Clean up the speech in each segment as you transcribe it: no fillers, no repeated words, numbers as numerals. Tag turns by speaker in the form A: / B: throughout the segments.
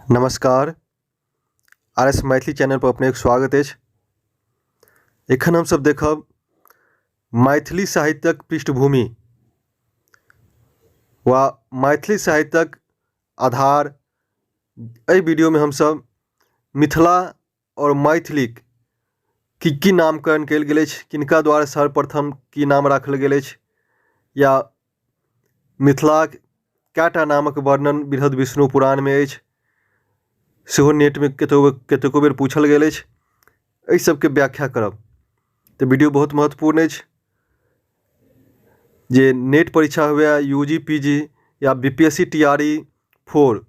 A: नमस्कार, R S Maithili channel पर अपनेक स्वागत अछि। एखन हमसभ देखब मैथिली साहित्यक पृष्ठभूमि वा मैथिली साहित्यक आधार। एहि वीडियोमे हमसभ मिथिला आओर मैथिलीक की की नामकरण कयल गेल अछि, किनका द्वारा सर्वप्रथम की नाम राखल गेल अछि, या मिथिलाक कएटा नामक वर्णन बृहद विष्णु पुराणमे अछि, सेहो नेटमे कतहु कतेको बेर पूछल गेल अछि। एहि सभके व्याख्या करब तऽ वीडियो बहुत महत्वपूर्ण अछि। जे नेट परीक्षा हुए, यू जी, पी जी या B P S C T R E 4,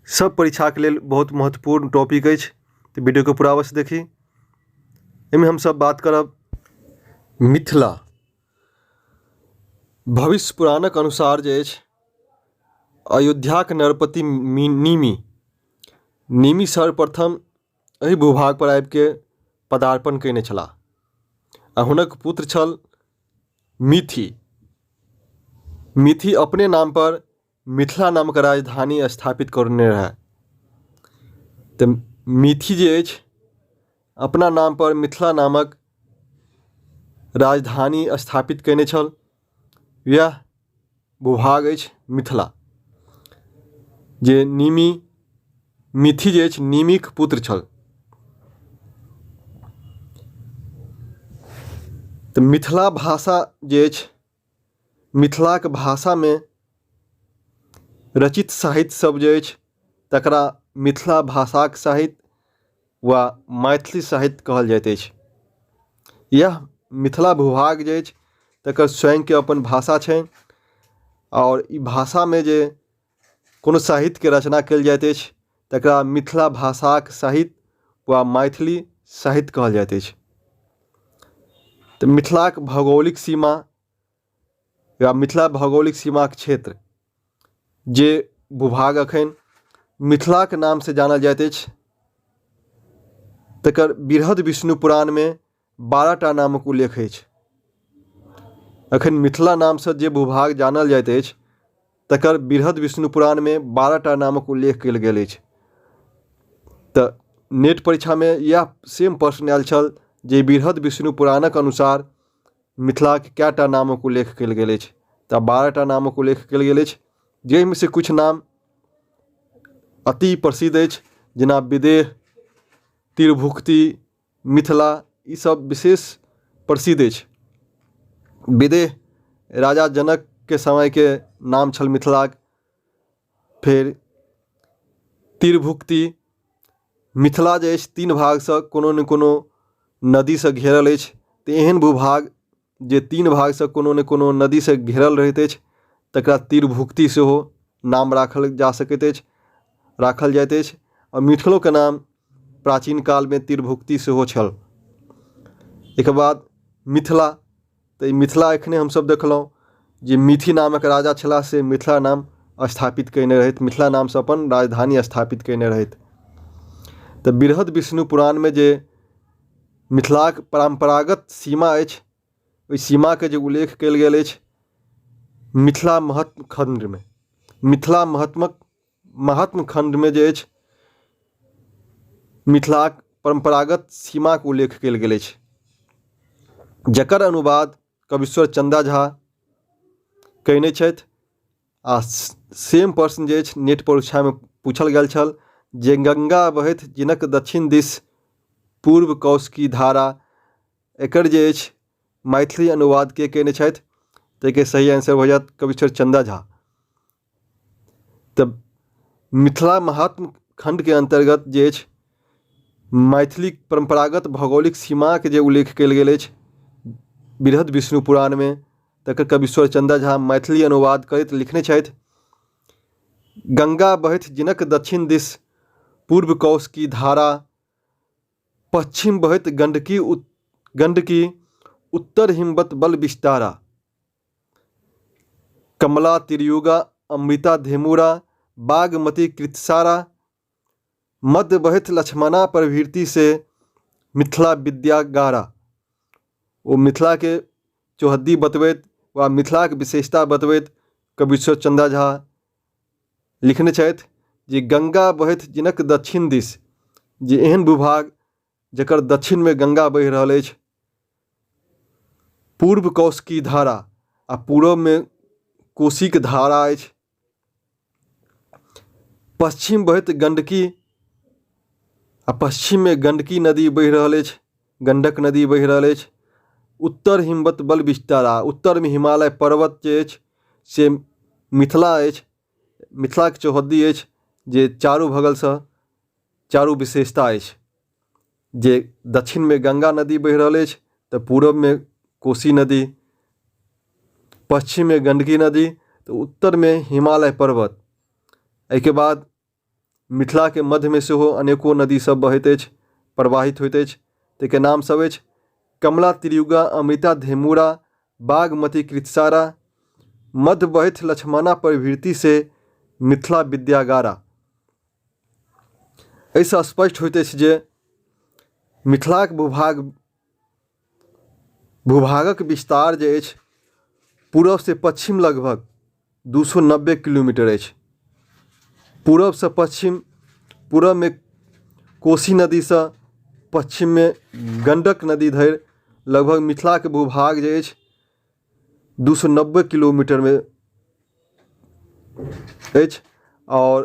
A: सब परीक्षाके लेल बहुत महत्वपूर्ण टॉपिक अछि। तऽ वीडियोके पूरा अवश्य देखी। एहिमे हमसभ बात करब मिथिला। भविष्य पुराणक अनुसार जे अछि, अयोध्याक नरपति निमि निमि सर्वप्रथम एहि भूभागपर आबिके पदार्पण कयने छलाह आ हुनक पुत्र छल मिथि। मिथि अपने नामपर मिथिला नामक राजधानी स्थापित करने रहए। तऽ मिथि जे अछि, अपना नामपर मिथिला नामक राजधानी स्थापित कयने छल। इएह भूभाग अछि मिथिला, जे निमि मिथि जे अछि निमिक पुत्र छल। तऽ मिथिला भाषा जे अछि, मिथिलाके भाषामे रचित साहित्य सब जे अछि, तकरा मिथिला भाषाक साहित्य वा मैथिली साहित्य कहल जाइत अछि। इएह मिथिला भूभाग जे अछि, तकर स्वयंके अपन भाषा छै आओर ई भाषामे जे कोनो साहित्यके रचना कयल जाइत अछि, तकरा मिथिला भाषाक साहित्य वा मैथिली साहित्य कहल जाइत अछि। तऽ मिथिलाक भौगोलिक सीमा या मिथिला भौगोलिक सीमाक क्षेत्र, जे भूभाग अखन मिथिलाक नामसँ जानल जाइत अछि, तकर बृहद विष्णु पुराणमे 12टा नामक उल्लेख अछि। अखन मिथिला नामसँ जे भूभाग जानल जाइत अछि, तकर बृहद विष्णु पुराणमे 12टा नामक उल्लेख कयल गेल अछि। तऽ नेट परीक्षामे इएह सेम प्रश्न आयल छल जे बृहद विष्णु पुराणक अनुसार मिथिलाके कएटा नामक उल्लेख कयल गेल अछि। तऽ 12टा नामक उल्लेख कयल गेल अछि, जाहिमे से किछु नाम अति प्रसिद्ध अछि, जेना विदेह, तिरभुक्ति, मिथिला, ईसभ विशेष प्रसिद्ध अछि। विदेह राजा जनकके समयके नाम छल मिथिलाक। फेर तिरभुक्ति, मिथिला जे अछि तीन भागसँ कोनो ने कोनो नदीसँ घेरल अछि। तऽ एहन भूभाग जे तीन भागसँ कोनो ने कोनो नदीसँ घेरल रहैत अछि, तकरा तिरभुक्ति सेहो नाम राखल जा सकैत अछि, राखल जाइत अछि। आओर मिथिलोके नाम प्राचीन कालमे तिरभुक्ति सेहो छल। एहिके बाद मिथिला, तऽ ई मिथिला एखने हमसभ देखलहुँ जे मिथि नामक राजा छलाह, से मिथिला नाम स्थापित कयने रहथि, मिथिला नामसँ अपन राजधानी स्थापित कयने रहथि। तऽ बृहद विष्णु पुराणमे जे मिथिलाक परम्परागत सीमा अछि, ओहि सीमाके जे उल्लेख कयल गेल अछि मिथिला महत्व खण्डमे, मिथिला महात्मक महात्म खण्डमे जे अछि मिथिलाक परम्परागत सीमाके उल्लेख कयल गेल अछि, जकर अनुवाद कवीश्वर चन्दा झा कयने छथि। आ सेम प्रश्न जे अछि नेट परीक्षामे पूछल गेल छल जे गङ्गा बहथि जिनक दक्षिण दिस पूर्व कौशिकी धारा, एकर जे अछि मैथिली अनुवाद के कयने छथि? ताहिके सही आंसर भऽ जायत कवीश्वर चन्दा झा। तऽ मिथिला महात्म खण्डके अन्तर्गत जे अछि मैथिली परम्परागत भौगोलिक सीमाके जे उल्लेख कयल गेल अछि बृहद विष्णु पुराणमे, तकर कवीश्वर चन्दा झा मैथिली अनुवाद करैत लिखने छथि, गङ्गा बहथि जिनक दक्षिण दिस पूर्व कौश की धारा, पश्चिम बहैत गण्डकी गण्डकी, उत्तर हिमवत बल विस्तारा, कमला तिरयुगा अमृता धेमुरा बागमती कृतसारा, मध्य बहैत लक्ष्मणा प्रभृति से मिथिला विद्या गारा। ओ मिथिलाके चौहद्दी बतबैत वा मिथिलाके विशेषता बतबैत कवीश्वर चन्दा झा लिखने छथि जे गङ्गा बहथि जिनक दक्षिण दिस, जे एहन भूभाग जकर दक्षिणमे गङ्गा बहि रहल अछि, पूर्व कौशिकी धारा आ पूरबमे कोशीक धारा अछि, पश्चिम बहैत गण्डकी आ पश्चिममे गण्डकी नदी बहि रहल अछि, गण्डक नदी बहि रहल अछि, उत्तर हिमवत बल विस्तारा, उत्तरमे हिमालय पर्वत जे अछि से मिथिला अछि, मिथिलाके चौहद्दी अछि जे चारू बगलसँ चारू विशेषता अछि, जे दक्षिणमे गङ्गा नदी बहि रहल अछि तऽ पूरबमे कोशी नदी, पश्चिममे गण्डकी नदी तऽ उत्तरमे हिमालय पर्वत। एहिके बाद मिथिलाके मध्यमे सेहो अनेको नदी सब बहैत अछि, प्रवाहित होइत अछि, ताहिके नाम सब अछि कमला, त्रियुगा, अमृता, धेमुरा, बागमती, कृतसारा, मध्य बहैत लक्ष्मणा प्रभृति से मिथिला विद्यागारा। एहिसँ स्पष्ट होइत अछि जे मिथिलाक भूभागक विस्तार जे अछि पूरबसँ पश्चिम लगभग 290 किलोमीटर अछि। पूरबसँ पश्चिम, पूरबमे कोशी नदीसँ पश्चिममे गण्डक नदी धरि लगभग मिथिलाके भूभाग जे अछि 290 किलोमीटरमे अछि आओर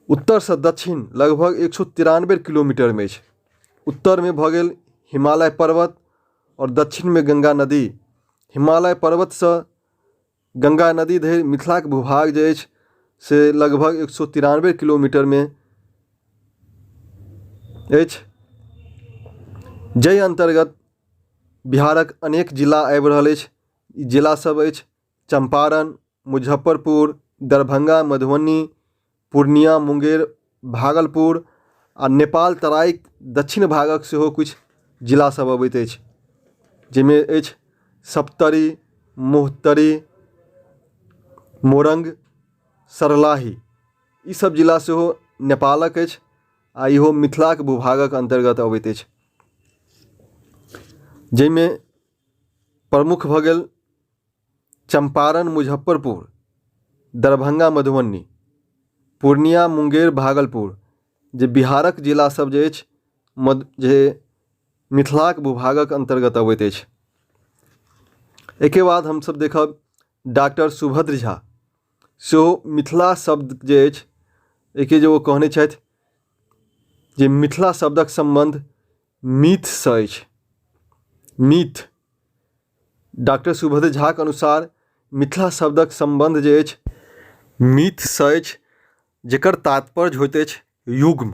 A: उत्तरसँ दक्षिण लगभग 193 किलोमीटरमे अछि। उत्तरमे भऽ गेल हिमालय पर्वत आओर दक्षिणमे गङ्गा नदी। हिमालय पर्वतसँ गङ्गा नदी धरि मिथिलाके भूभाग जे अछि से लगभग 193 किलोमीटरमे अछि, जाहि अन्तर्गत बिहारक अनेक जिला आबि रहल अछि। ई जिला सब अछि चम्पारण, मुजफ्फरपुर, दरभंगा, मधुबनी, पूर्णिया, मुंगेर, भागलपुर आ नेपाल तराइक दक्षिण भागक सेहो किछु जिला सब अबैत अछि, जाहिमे अछि सप्तरी, महोत्तरी, मोरंग, सर्लाही। ई सब जिला सेहो नेपालक अछि आ इहो मिथिलाक भूभागक अन्तर्गत अबैत अछि, जाहिमे प्रमुख भऽ गेल चम्पारण, मुजफ्फरपुर, दरभंगा, मधुबनी, पूर्णिया, मुंगेर, भागलपुर, जे बिहारक जिला सब जे अछि जे मिथिलाक भूभागक अन्तर्गत अबैत अछि। एहिके बाद हमसब देखब डॉक्टर सुभद्र झा सेहो मिथिला शब्द जे अछि एहिके जे ओ कहने छथि जे मिथिला शब्दक सम्बन्ध मिथसँ अछि। मिथ डॉक्टर सुभद्र झाक अनुसार मिथिला शब्दक सम्बन्ध जे अछि मिथसँ अछि, जकर तात्पर्य होइत अछि युग्म।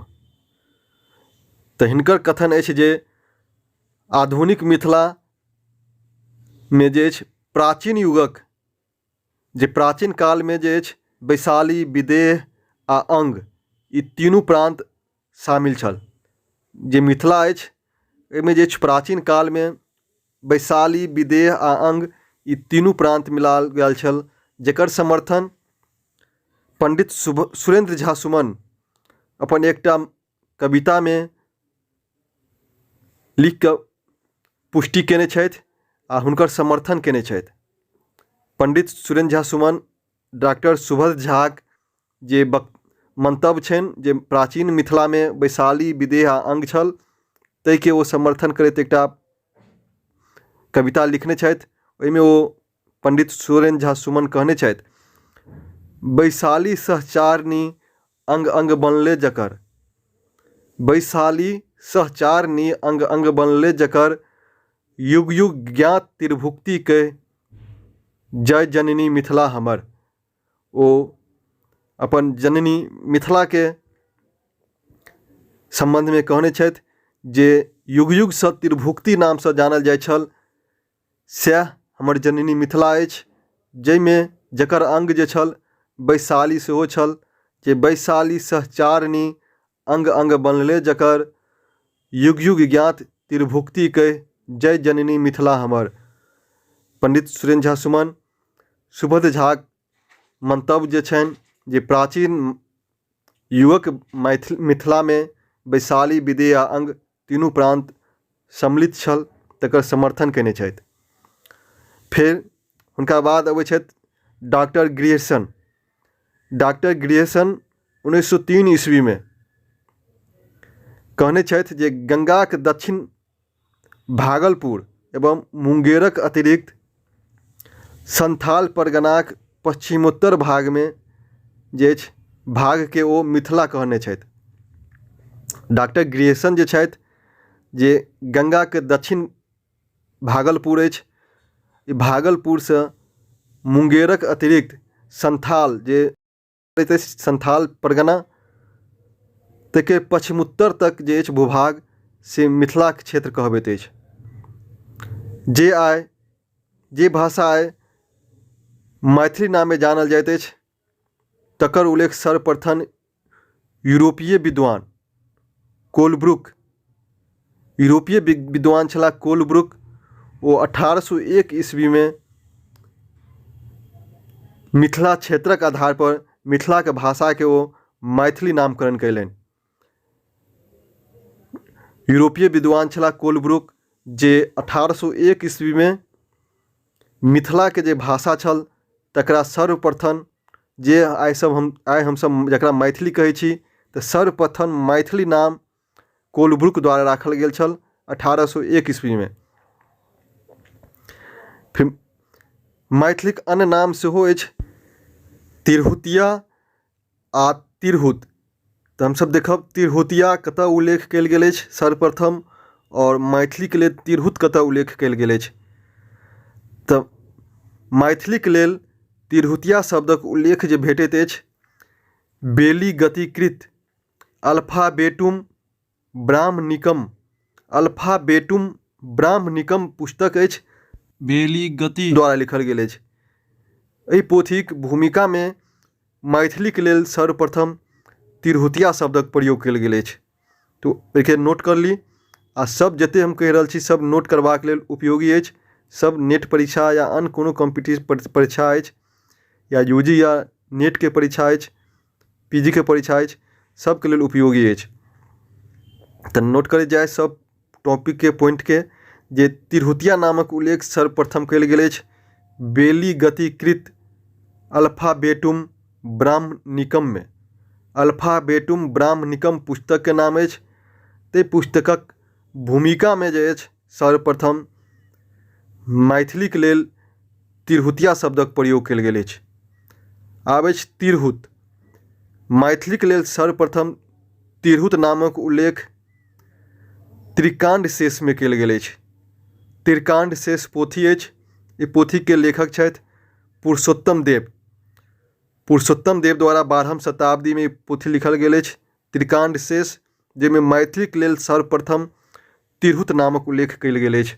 A: तऽ हिनकर कथन अछि जे आधुनिक मिथिलामे जे अछि प्राचीन युगक जे प्राचीन कालमे जे अछि वैशाली, विदेह आ अंग ई तीनू प्रान्त शामिल छल। जे मिथिला अछि एहिमे जे अछि प्राचीन कालमे वैशाली, विदेह आ अंग ई तीनू प्रान्त मिलायल गेल छल, जकर समर्थन पण्डित सुरेन्द्र झा सुमन अपन एकटा कवितामे लिखि कऽ पुष्टि कयने छथि आ हुनकर समर्थन कयने छथि। पण्डित सुरेन्द्र झा सुमन डॉक्टर सुभद्र झाक जे मन्तव्य छनि जे प्राचीन मिथिलामे वैशाली, विदेह आ अंग छल, ताहिके ओ समर्थन करैत एकटा कविता लिखने छथि। ओहिमे ओ पण्डित सुरेन्द्र झा सुमन कहने छथि, वैशाली सहचारिणी अंग अंग बनले जकर, वैशाली सहचारिणी अंग अंग बनले जकर, युग युग ज्ञात तिरभुक्ति के जय जननी मिथिला हमर। ओ अपन जननी मिथिलाके सम्बन्धमे कहने छथि जे युग युगसँ तिरभुक्ति नामसँ जानल जाइ छल, सएह हमर जननी मिथिला अछि, जाहिमे जकर अङ्ग जे छल वैशाली सेहो छल, जे वैशाली सहचारिणी अङ्ग अङ्ग बनले जकर, युग युग ज्ञात तिरभुक्ति कहि जय जननी मिथिला हमर। पण्डित सुरेन्द्र झा सुमन सुभद्र झाक मन्तव्य जे छनि जे प्राचीन युगक मैथिल मिथिलामे वैशाली, विदेह आ अङ्ग तीनू प्रान्त सम्मिलित छल, तकर समर्थन कयने छथि। फेर हुनका बाद अबै छथि डॉक्टर ग्रियर्सन। डॉक्टर ग्रियर्सन 1903 ईस्वीमे कहने छथि जे गङ्गाक दक्षिण भागलपुर एवं मुंगेरक अतिरिक्त संथाल परगनाक पश्चिमोत्तर भागमे जे अछि भागके ओ मिथिला कहने छथि। डॉक्टर ग्रियर्सन जे छथि जे गङ्गाके दक्षिण भागलपुर अछि, ई भागलपुरसँ मुंगेरक अतिरिक्त संथाल जे संथाल परगना ताहिके पश्चिमोत्तर तक जे अछि भूभाग से मिथिलाके क्षेत्र कहबैत अछि। जे आइ जे भाषा आइ मैथिली नामे जानल जाइत अछि तकर उल्लेख सर्वप्रथम यूरोपीय विद्वान कोलब्रुक यूरोपीय विद्वान छलाह कोलब्रुक ओ 1801 ईस्वीमे मिथिला क्षेत्रक आधारपर मिथिलाके भाषाके ओ मैथिली नामकरण कयलनि। यूरोपीय विद्वान छलाह कोलब्रुक जे 1801 ईस्वीमे मिथिलाके जे भाषा छल तकरा सर्वप्रथम जे आइ सब हम आइ हमसब जकरा मैथिली कहै छी तऽ सर्वप्रथम मैथिली नाम कोलब्रुक द्वारा राखल गेल छल 1801 ईस्वीमे। फेर मैथिलीक अन्य नाम सेहो अछि तिरहुतिया आ तिरहुत। तऽ हमसब देखब तिरहुतिया कतऽ उल्लेख कयल गेल अछि सर्वप्रथम आओर मैथिलीके लेल तिरहुत कतऽ उल्लेख कयल गेल अछि। तऽ मैथिलीके लेल तिरहुतिया शब्दक उल्लेख जे भेटैत अछि बेली गतिकृत अल्फाबेटुम ब्राह्मणिकम अल्फाबेटुम ब्राह्मणिकम पुस्तक अछि
B: बेली गति
A: द्वारा लिखल गेल अछि। एहि पोथीक भूमिकामे मैथिलीके लेल सर्वप्रथम तिरहुतिया शब्दक प्रयोग कयल गेल अछि। तऽ ओहिके नोट कर ली आ सब जतेक हम कहि रहल छी सब नोट करबाक लेल उपयोगी अछि। सब नेट परीक्षा या अन्य कोनो कॉम्पिटिटिव परीक्षा अछि या यू जी या नेटके परीक्षा अछि पी जी के परीक्षा अछि सबके लेल उपयोगी अछि। तऽ नोट करैत जाइ सब टॉपिकके पॉइंटके जे तिरहुतिया नामक उल्लेख सर्वप्रथम कयल गेल अछि बेली गतिकृत अल्फाबेटुम ब्राह्मणिकममे। अल्फाबेटुम ब्राह्मणिकम पुस्तकके नाम अछि। ताहि पुस्तकक भूमिकामे जे अछि सर्वप्रथम मैथिलीके लेल तिरहुतिया शब्दक प्रयोग कयल गेल अछि। आब अछि तिरहुत। मैथिलीके लेल सर्वप्रथम तिरहुत नामक उल्लेख त्रिकाण्ड शेषमे कयल गेल अछि। त्रिकाण्ड शेष पोथी अछि। ई पोथीके लेखक छथि पुरुषोत्तम देव। पुरुषोत्तम देव द्वारा 12म शताब्दीमे ई पोथी लिखल गेल अछि त्रिकाण्ड शेष जाहिमे मैथिलीके लेल सर्वप्रथम तिरहुत नामक उल्लेख कयल गेल अछि।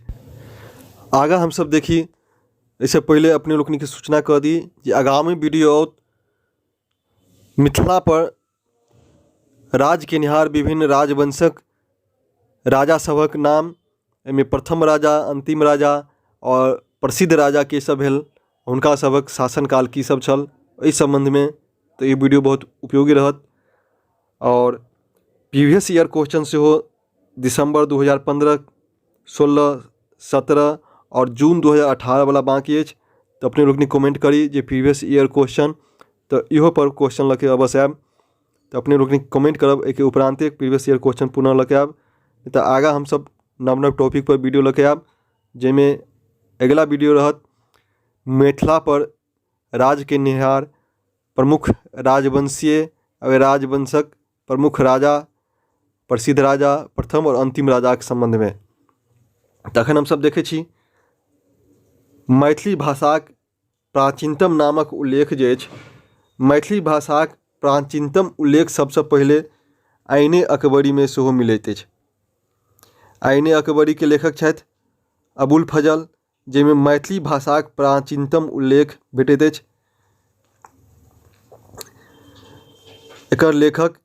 A: आगाँ हमसब देखी एहिसँ पहिले अपने लोकनिके सूचना कऽ दी जे आगामी वीडियो आओत मिथिलापर राज केनिहार विभिन्न राजवंशक राजा सभक नाम एहिमे प्रथम राजा अन्तिम राजा आओर प्रसिद्ध राजा के सब भेल हुनका सभक शासनकाल की सब छल एहि सम्बन्धमे तऽ ई वीडियो बहुत उपयोगी रहत। आओर प्रीवियस ईयर क्वेश्चन सेहो दिसम्बर 2015 16 17 आओर जून 2018 वला बाँकी अछि तऽ अपने लोकनि कमेंट करी जे प्रीवियस ईयर क्वेश्चन तऽ इहो पर क्वेश्चन लऽ के अवश्य आयब। तऽ अपने लोकनि कमेंट करब एहिके उपरान्ते प्रीवियस ईयर क्वेश्चन पुनः लऽ के आयब नहि तऽ आगाँ हमसब नव नव टॉपिकपर वीडियो लऽ के आयब जाहिमे अगिला वीडियो रहत मिथिलापर राज केनिहार प्रमुख राजवंशीय आ राजवंशक प्रमुख राजा प्रसिद्ध राजा प्रथम आओर अन्तिम राजाके सम्बन्धमे। तखन हमसब देखै छी मैथिली भाषाक प्राचीनतम नामक उल्लेख जे अछि मैथिली भाषाक प्राचीनतम उल्लेख सबसँ पहिले आइने अकबरीमे सेहो मिलैत अछि। आइने अकबरीके लेखक छथि अबुल फजल जाहिमे मैथिली भाषाक प्राचीनतम उल्लेख भेटैत अछि। एकर लेखक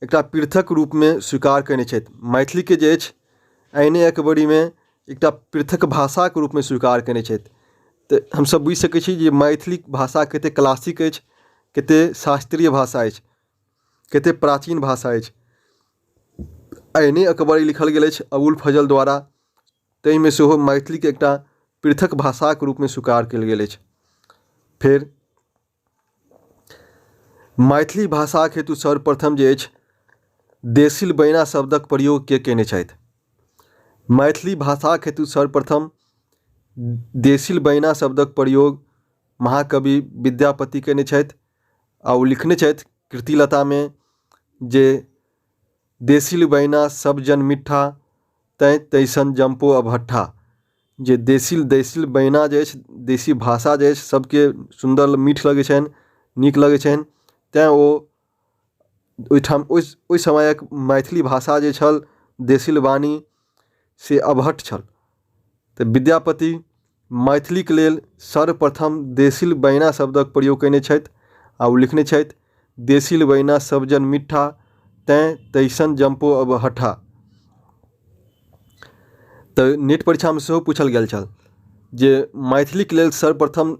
A: एकरा पृथक रूपमे स्वीकार कयने छथि। मैथिलीके जे अछि आइने अकबरीमे एकटा पृथक भाषाके रूपमे स्वीकार कयने छथि। तऽ हमसब बुझि सकै छी जे मैथिली भाषा कतेक क्लासिक अछि कतेक शास्त्रीय भाषा अछि कतेक प्राचीन भाषा अछि। आइने अकबरी लिखल गेल अछि अबुल फजल द्वारा ताहिमे सेहो मैथिलीके एकटा पृथक भाषाके रूपमे स्वीकार कयल गेल अछि। फेर मैथिली भाषाक हेतु सर्वप्रथम जे अछि देसिल बयना शब्दक प्रयोग के कयने छथि? मैथिली भाषाक हेतु सर्वप्रथम देसिल बयना शब्दक प्रयोग महाकवि विद्यापति कयने छथि आ ओ लिखने छथि कीर्तिलतामे जे देसिल बयना सब जन मिट्ठा तैँ तैसन जम्पो अवहट्ठा। जे देसिल देसिल बयना जे अछि, देशी भाषा जे अछि, सभके सुन्दर मीठ लगै छनि, नीक लगै छनि, तैँ ओ ओहिठाम ओहि ओहि समयक मैथिली भाषा जे छल देसिल वाणी से अवहट्ठ छल। तऽ विद्यापति मैथिलीके लेल सर्वप्रथम देसिल बयना शब्दक प्रयोग कयने छथि आ ओ लिखने छथि देसिल बयना सब जन मिट्ठा तैँ तैसन जम्पो अवहट्ठा। तऽ नीट परीक्षामे सेहो पूछल गेल छल जे मैथिलीके लेल सर्वप्रथम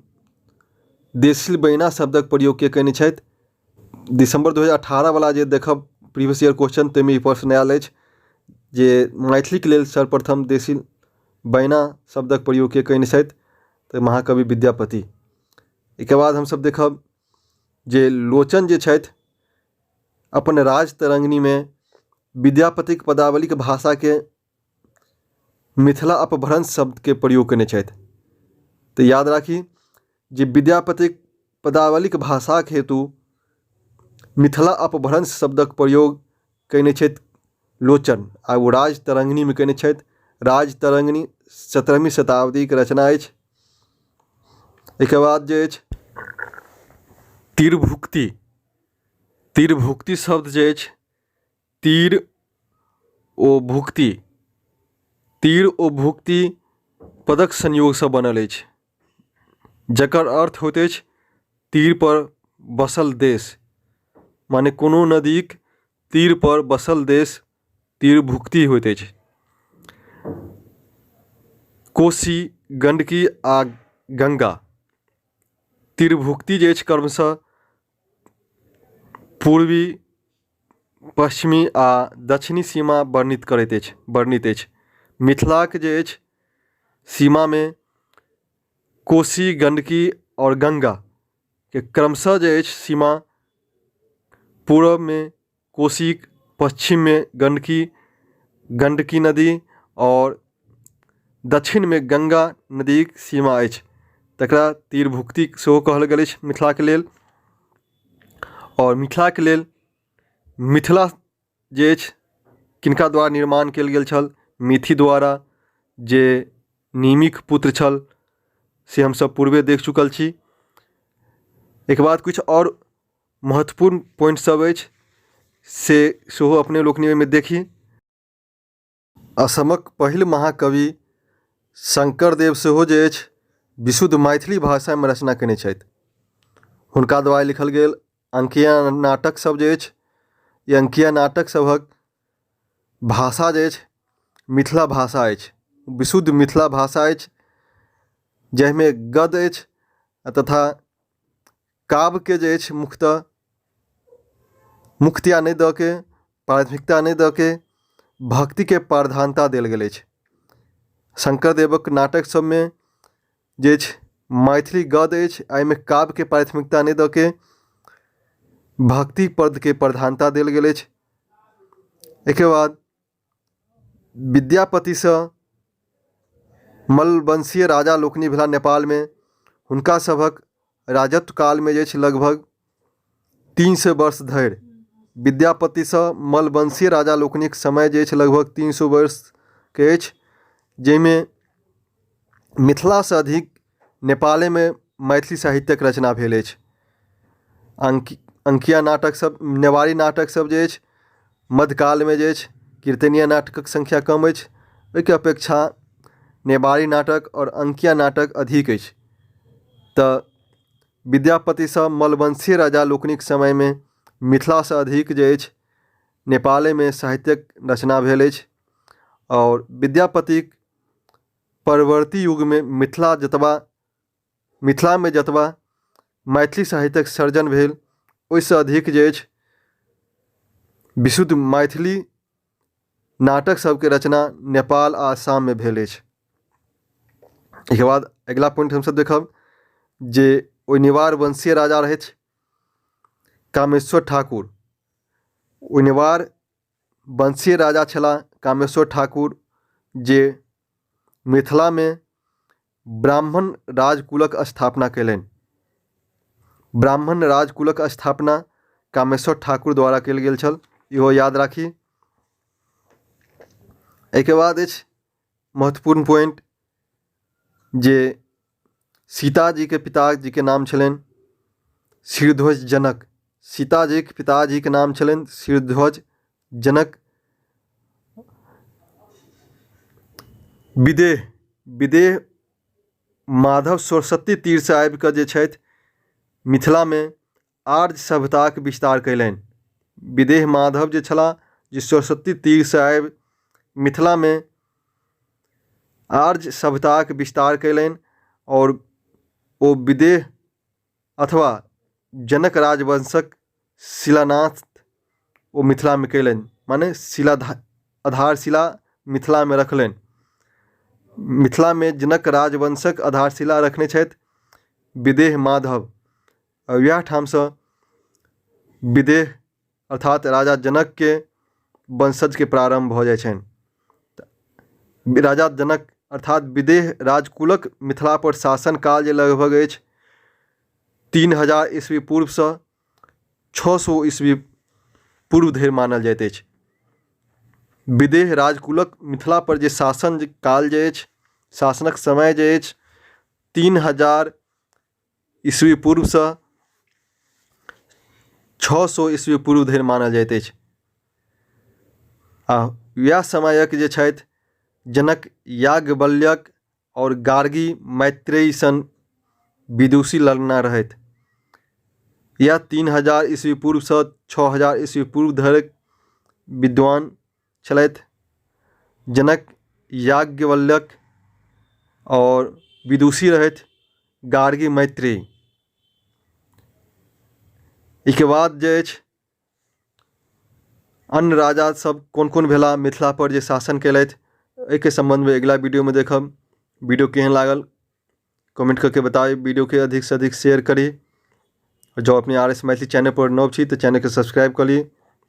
A: देसिल बयना शब्दक प्रयोग के कयने छथि। दिसम्बर 2018 वला जे देखब प्रीवियस ईयर क्वेश्चन ताहिमे ई प्रश्न आयल अछि जे मैथिलीके लेल सर्वप्रथम देसिल बयना शब्दक प्रयोग के कयने छथि, तऽ महाकवि विद्यापति। एहिके बाद हमसभ देखब जे लोचन जे छथि अपन राजतरंगिणीमे विद्यापतिक पदावलीक भाषाके मिथिला अपभ्रंश शब्दके प्रयोग कयने छथि। तऽ याद राखी जे विद्यापतिक पदावलीक भाषाक हेतु मिथिला अपभ्रंश शब्दक प्रयोग कयने छथि लोचन आ ओ राजतरंगिणीमे कयने छथि। राजतरंगिणी 17वीं शताब्दीके रचना अछि। एहिके बाद जे अछि तीरभुक्ति। तीरभुक्ति शब्द जे अछि तीर ओ भुक्ति, तीर ओ भुक्ति पदक संयोगसँ बनल अछि, जकर अर्थ होइत अछि तीरपर बसल देश, माने कोनो नदीक तीरपर बसल देश तीरभुक्ति होइत अछि। कोशी, गण्डकी आ गङ्गा तीरभुक्ति जे अछि क्रमशः पूर्वी, पश्चिमी आ दक्षिणी सीमा वर्णित करैत अछि वर्णित अछि। मिथिलाक जे अछि सीमामे कोशी, गण्डकी आओर गङ्गाके क्रमशः जे अछि सीमा पूरबमे कोशीक, पश्चिममे गण्डकी गण्डकी नदी आओर दक्षिणमे गङ्गा नदीक सीमा अछि, तकरा तीरभुक्ति सेहो कहल गेल अछि मिथिलाके लेल। आओर मिथिलाके लेल मिथिला जे अछि किनका द्वारा निर्माण कयल गेल छल? मिथि द्वारा, जे निमिक पुत्र छल, से हमसभ पूर्वे देख चुकल छी। एहिके बाद किछु आओर महत्वपूर्ण पॉइंट सब अछि से सेहो अपने लोकनि ओहिमे देखी। असमक पहिल महाकवि शङ्करदेव सेहो जे अछि विशुद्ध मैथिली भाषामे रचना कयने छथि। हुनका द्वारा लिखल गेल अंकिया नाटक सब जे अछि, ई अंकिया नाटक सभक भाषा जे अछि मिथिला भाषा अछि, विशुद्ध मिथिला भाषा अछि, जाहिमे गद्य अछि तथा काव्यके जे अछि मुख्यतः मुख्यतया नहि दऽ के, प्राथमिकता नहि दऽ के भक्तिके प्रधानता देल गेल अछि। शङ्करदेवक नाटक सभमे जे अछि मैथिली गद्य अछि, एहिमे काव्यके प्राथमिकता नहि दऽ के भक्ति पदके प्रधानता देल गेल अछि। एहिके बाद विद्यापतिसँ मल्लवंशीय राजा लोकनि भेलाह नेपालमे, हुनका सभक राजत्व कालमे जे छै लगभग 300 वर्ष धरि विद्यापतिसँ मल्लवंशीय राजा लोकनिक समय जे अछि लगभग 300 वर्षके अछि, जाहिमे मिथिलासँ अधिक नेपालेमे मैथिली साहित्यक रचना भेल अछि। अंकिया नाटक सब, नेवारी नाटक सब जे अछि मध्यकालमे जे अछि कीर्तनिया नाटकक संख्या कम अछि, ओहिके अपेक्षा नेवारी नाटक आओर अंकिया नाटक अधिक अछि। तऽ विद्यापतिसँ मल्लवंशीय राजा लोकनिक समयमे मिथिलासँ अधिक जे अछि नेपालेमे साहित्यक रचना भेल अछि। आओर विद्यापतिक परवर्ती युगमे मिथिला जतबा मिथिलामे जतबा मैथिली साहित्यक सर्जन भेल ओहिसँ अधिक जे अछि विशुद्ध मैथिली नाटक सभके रचना नेपाल आ आसाममे भेल अछि। एहिके बाद अगिला पॉइंट हमसभ देखब जे ओहिनिवार वंशीय राजा रहथि। कामेश्वर ठाकुर। ओइनवार वंशीय राजा छलाह कामेश्वर ठाकुर, जे मिथिलामे ब्राह्मण राजकुलक स्थापना कयलनि। ब्राह्मण राजकुलक स्थापना कामेश्वर ठाकुर द्वारा कयल गेल छल, इहो याद राखी। एहिके बाद अछि महत्वपूर्ण पॉइंट जे सीताजीके पिताजीके नाम छलनि सिरध्वज जनक। सीताजीके पिताजीके नाम छलनि सिरध्वज जनक। विदेह विदेह माधव सरस्वती तीरसँ आबि कऽ जे छथि मिथिलामे आर्य सभ्यताक विस्तार कयलनि। विदेह माधव जे छलाह जे सरस्वती तीरसँ आबि मिथिलामे आर्य सभ्यताक विस्तार कयलनि आओर ओ विदेह अथवा जनक राजवंशक शिलानाथ ओ मिथिलामे कयलनि, माने शिला आधारशिला मिथिलामे रखलनि। मिथिलामे जनक राजवंशक आधारशिला रखने छथि विदेह माधव। आ इएह ठामसँ विदेह अर्थात राजा जनकके वंशजके प्रारम्भ भऽ जाइ छनि। राजा जनक अर्थात विदेह राजकुलक मिथिलापर शासन काल जे लगभग अछि 3000 ईस्वी पूर्वसँ 600 ईस्वी पूर्व धरि मानल जाइत अछि। विदेह राजकुलक मिथिलापर जे शासन काल जे अछि, शासनक समय जे अछि 3000 ईस्वी पूर्वसँ 600 ईस्वी पूर्व धरि मानल जाइत अछि। आ इएह समयक जे छथि जनक याज्ञवल्क्य आओर गार्गी मैत्रेयी सन विदुषी ललना रहथि। इएह 3000 ईस्वी पूर्वसँ 6000 ईस्वी पूर्व धरि विद्वान छलथि जनक याज्ञवल्क्य आओर विदुषी रहथि गार्गी मैत्रेयी। एहिके बाद जे अछि अन्य राजा सब कोन कोन भेला मिथिला पर जे शासन केलथि एहिके सम्बन्धमे अगिला वीडियोमे देखब। वीडियो केहन लागल कमेंट करके बताबी, वीडियोके अधिकसँ अधिक शेयर करी। जँ अपने आर एस मैथिली चैनल पर नव छी तऽ चैनलके सब्सक्राइब कऽ ली।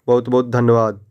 A: बहुत बहुत धन्यवाद।